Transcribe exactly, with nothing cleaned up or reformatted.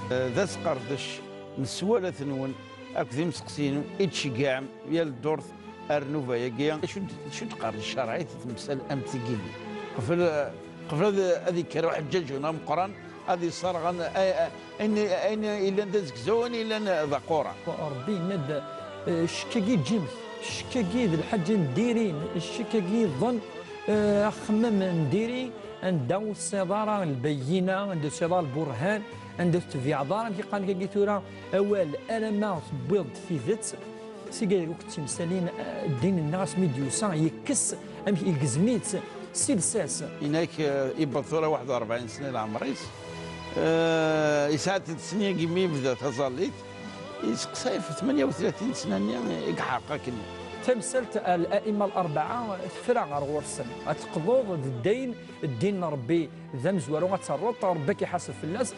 D asqerdec n sswalat-nwen akked imseqsiyen i d-tceggɛem yal ddurt ar nnuba-agi. Acu d-, acu d-teqqar ccariɛa i temsal am tigi? Qbel, qbel ad, ad yekker uḥeǧǧaǧ-nneɣ ameqqran, ad yesserɣ an-, a-, a-, ayen, ayen yellan d azegzaw, ayen yellan d aquran. Ṛebbi yenna-d, eh, ccek-agi ǧǧem-t, ccek-agi d lḥaǧa n diri, ccek-agi ḍen, eh, axemmem n diri, anda ur tesɛiḍ ara lbayyina, anda ur tesɛiḍ ara lburhan, anda ur tettbiɛeḍ ara, amek i qqaren kagi tura, awal, alamma tewwiḍ-d tidet, seg ur k-ttimsalin, eh, ddin-nneɣ asmi d-yusa, yekkes, amek, igzem-itt si lsas. Inak, eh, iwweḍ tura waḥed u rebɛin sna i leɛmer-is. Eh, yesɛa-d snin imi yebda taẓallit. Yesteqsa ɣef tmanya u tlatin sna-nni i iḥerq akken. Tamsalt Al-A'imma Al-Arba'a tefra ɣer ɣur-sen. Ad teqḍuḍ d ddayen, ddin n Ṛebbi d amezwaru, ad terreḍ, Ṛebbi ad k-iḥaseb fell-as.